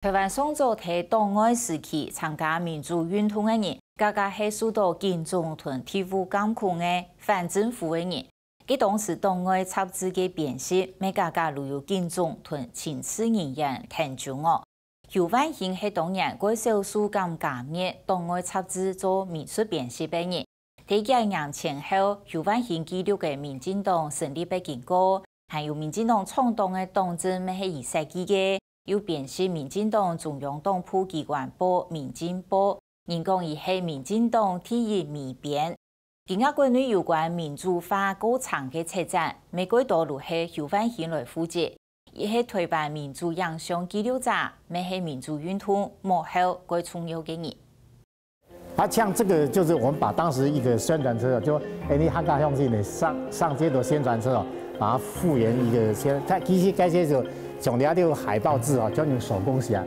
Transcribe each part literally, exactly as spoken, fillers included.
臺灣上早在黨外時期參加民主運動个人，個個係受到警總同特務監控个反政府个人。該當時黨外雜誌个編輯，乜個個都有警總同情治人員𢯭手哦。邱煥興係當年較少數敢加入黨外雜誌做美術編輯个人。在解嚴前後，邱煥興記錄个民進黨成立个經過，還有民進黨創黨个黨證乜係佢設計个，又編輯民進黨中央黨部機關報《民進報》，人講佢係民進黨第一美編。今下國內有關民主化過程个策展，乜較多都係邱煥興來負責。佢係臺灣民主影像記錄者，乜係民主運動幕後較重要个人。 啊，像這個就是我們把當時一個宣傳車，就，哎，你客家鄉親的上，上街頭宣傳車哦，把它復原一個宣，它其實該些就像這個海報紙哦，全用手工寫。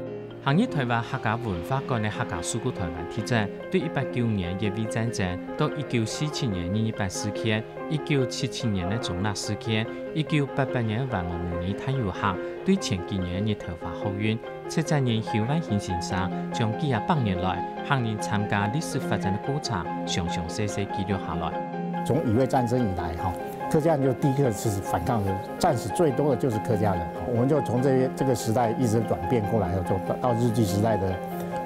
行入臺灣客家文化館个客家書庫臺灣特展，對一八九五年乙未戰爭到一九四七年二二八事件、一九七七年个中壢事件、一九八八年个萬惡母語大遊行，對前幾年个日頭花學運， 策展人邱煥興先生將幾下百年來客人參加歷史發展个過程，詳詳細細記錄下來。從乙未戰爭以來，哈，客家人就第一個是反抗的，戰死最多的就是客家人。我們就從這些，這個時代一直轉變過來，就到，到日據時代的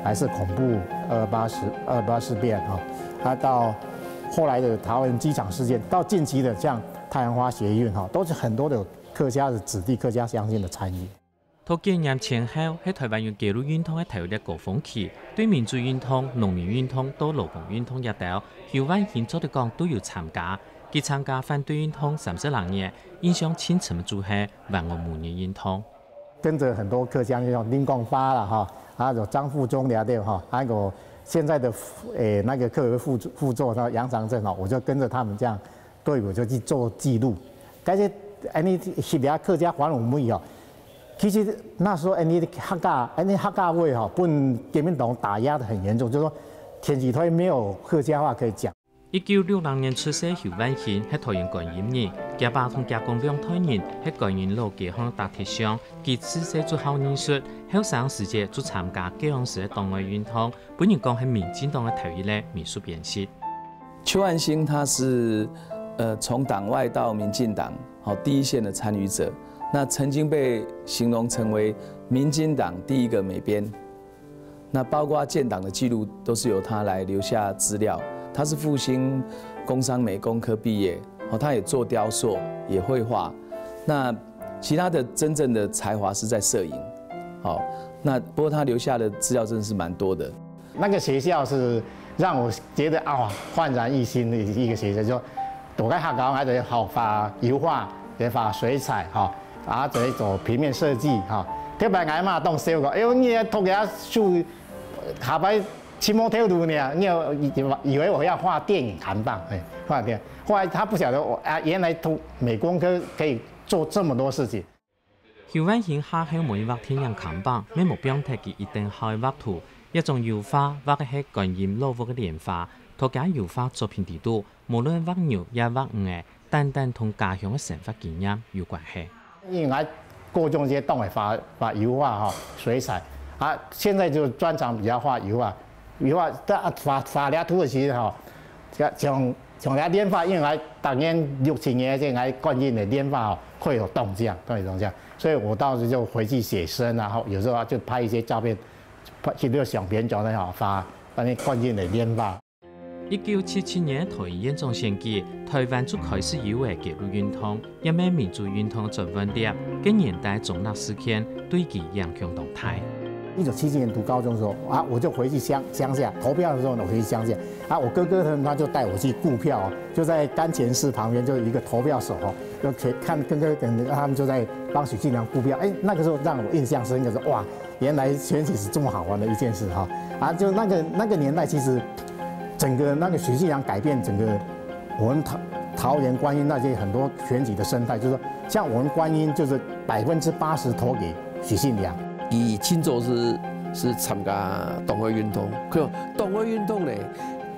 白色恐怖、二二八事，二二八事變，哈，啊，到後來的桃園機場事件，到近期的像太陽花學運，哈，都是很多的客家的子弟、客家鄉親的參與。 到解嚴前後，係臺灣有街路運動个頭一個高峰期，對民主運動、農民運動到勞工運動這兜，邱煥興做得講都有參加。佢參加反對運動三十零年，印象盡深个就係萬惡母語運動。跟著很多客家，就像林光發啦，哈，啊，有張富忠了，對哈，還有現在的，誒，那個客委會副主，副座，那楊長鎮哈，我就跟著他們這樣 隊伍就去做記錄。但是，恁呢，翕這客家反五味哦，其實那時候，恁呢客家，恁呢客家話哈，分國民黨打壓得很嚴重，就是說，電視台沒有客家話可以講。一九六零年出世邱煥興係桃園觀音人，厥爸同厥公兩代人係觀音老街項打鐵匠，佢自細就好藝術，後生時節就參加該央時个黨外運動， 分人講係民進黨个頭一個美術編輯。邱煥興他是，呃，從黨外到民進黨，好，第一線的參與者。那曾經被形容成為民進黨第一個美編。那包括建黨的記錄都是由他來留下資料。他是復興工商美工科畢業，哦，他也做雕塑，也繪畫。那其他的真正的才華是在攝影。好，那不過他留下的資料真的是蠻多的。 那個學校是讓我覺得，啊，煥然一新的一個學校，就讀該學校還得畫油畫，也畫水彩，哈，啊，做，做平面設計，哈。特別𠊎嘛當笑講，哎喲，你讀个書，下擺去摸頭路呢，你有以，以為我要畫電影看板，哎，畫電影。後來他不曉得我，啊，原來讀美工科可以做這麼多事情。 邱煥興下後無一畫電影看板，乜無放忒佢一等好个畫圖，這種油畫畫个係觀音老屋个蓮花，在厥油畫作品裡肚，無論畫牛也畫魚仔，單單同家鄉个生活經驗有關係。因為𠊎高中時當會畫，畫油畫吼，水彩，啊，現在就專長比較畫油畫，油畫，但畫，畫這圖个時候吼，像，像 像該蓮花，因為𠊎逐年六七月這𠊎觀音个蓮花吼，會有動靜，會有動靜，所以我到時就回去寫生啊，吼，有時候就拍一些照片，拍，去那個相片角那吼，發，發那觀音个蓮花。一九七七年桃園縣長選舉，臺灣就開始有个街路運動，也係民主運動个轉換點，該年代中壢事件對佢影響當大。 一九七七年讀高中的時候啊，我就回去鄉，鄉下投票的時候呢，我回去鄉下啊，我哥哥他們，他就帶我去顧票哦，就在甘泉寺旁邊就有一個投票所哦，就可以看哥哥等他們就在幫許信良顧票。哎，那個時候讓我印象深刻，說哇，原來選舉是這麼好玩的一件事哈。啊，就那個，那個年代，其實整個那個許信良改變整個我們桃，桃園觀音那些很多選舉的生態，就是說像我們觀音就是百分之八十投給 許信良。佢盡早係，係參加黨外運動，佢講黨外運動呢，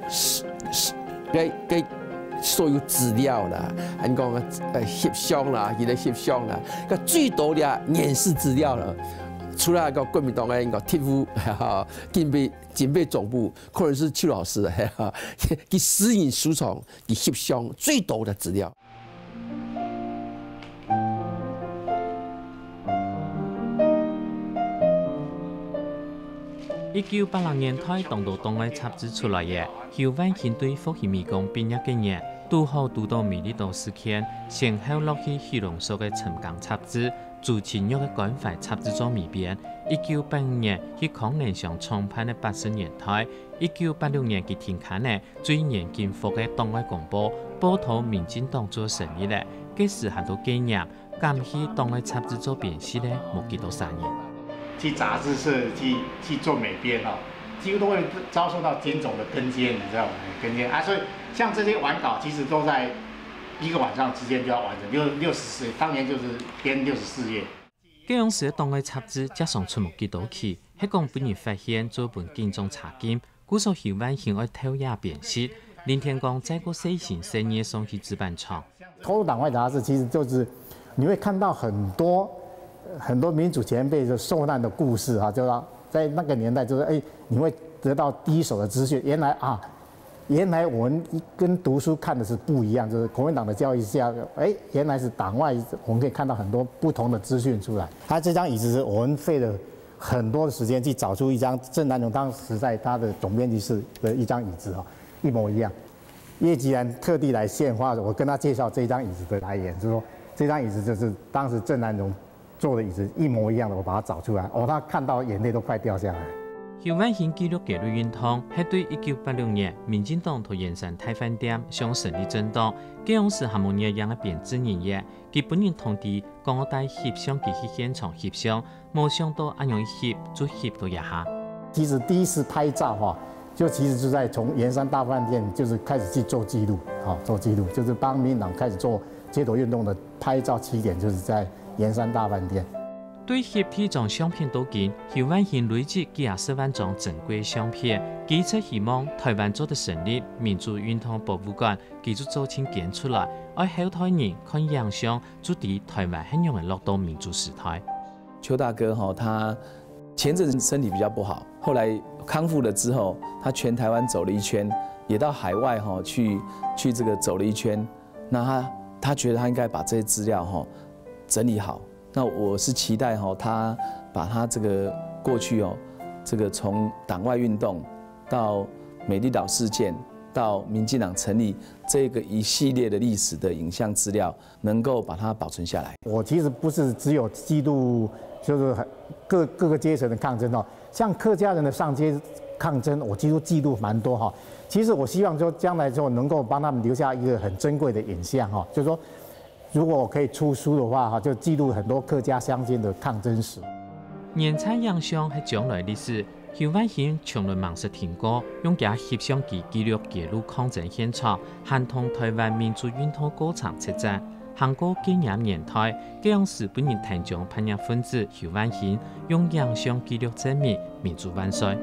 係，係，該，該所有資料啦，恁講啊，呃，翕相啦，佢个翕相啦，該最多了，影視資料啦，除了个国民党个个特務，警备警备总部，可能是邱老师，佢私人收藏，佢翕相最多个资料。一九八零年代，当多党外杂志出来个，邱萬興對復興美工畢業个年，堵好堵到美麗島事件，先後落去漁農所个陳江雜志， 朱清玉个關懷雜誌做尾編。一九八五年去康寧鄉創辦个八十年代，一九八六年佢停刊了，最年輕服个黨外公報，報導民進黨做生意了。該時還在戒嚴，敢去黨外雜誌做編輯个，無幾多儕人。去雜誌社去去做美編哦，几乎都会遭受到警总的跟监，你知道吗？跟监啊，所以像这些完稿，其实都在一个晚上之间就要完成，六六十四，当年就是编六十四页。 該央時个黨外雜誌加上出無幾多期，係講分人發現做分警總查禁，故所邱萬興愛透夜編輯。林添光再過細心細義送去製版廠。投入党外杂志其实就是你会看到很多很多民主前辈的受难的故事哈，就是在那个年代，就是哎，你会得到第一手的资讯。原来啊，原来我们跟读书看的是不一样，就是国民党的教育下，哎，原来是党外，我们可以看到很多不同的资讯出来。他这张椅子是我们费了很多的时间去找出一张郑南榕当时在他的总编辑室的一张椅子哈，一模一样。叶吉兰特地来献花，我跟他介绍这张椅子的来源，就说这张椅子就是当时郑南榕坐的椅子一模一样的，我把它找出来。哦，他看到眼泪都快掉下来。邱萬興記錄該類運動，係對一九八六年民進黨在圓山大飯店上成立政黨，該央時還無熱樣个編輯人員，佢本人通知講愛帶翕相機去現場翕相，無想到恁樣一翕就翕到這下。其实第一次拍照哈，就其实就在从圆山大饭店就是开始去做记录，哈，做记录就是帮民党开始做街头运动的拍照起点，就是在圆山大饭店。 對翕第一張相片到今，邱萬興累積幾下十萬張珍貴相片，佢一直希望台灣做得成立民主運動博物館，佢就做盡捐出來，愛後代人看影像，就知台灣係仰仔落到民主時代。邱大哥哈，他前阵身体比较不好，后来康复了之后，他全台湾走了一圈，也到海外哈去去这个走了一圈。那他他觉得他应该把这些资料哈整理好，那我是期待哈，他把他这个过去哦，这个从党外运动到美丽岛事件到民进党成立这个一系列的历史的影像资料，能够把它保存下来。我其实不是只有记录，就是各各个阶层的抗争哦，像客家人的上街抗争，我几乎记录蛮多哈。其实我希望说，将来之后能够帮他们留下一个很珍贵的影像哈，就是说。如果我可以出书的话，哈，就记录很多客家乡间的抗争史。原產影像係將來歷史，邱萬興從來吂識聽過，用厥翕相機記錄揭露抗爭現場，還同台灣民主運動過程策展。行過戒嚴年代，該央時分人彈獎叛逆分子邱萬興，用影像記錄證明民主萬歲。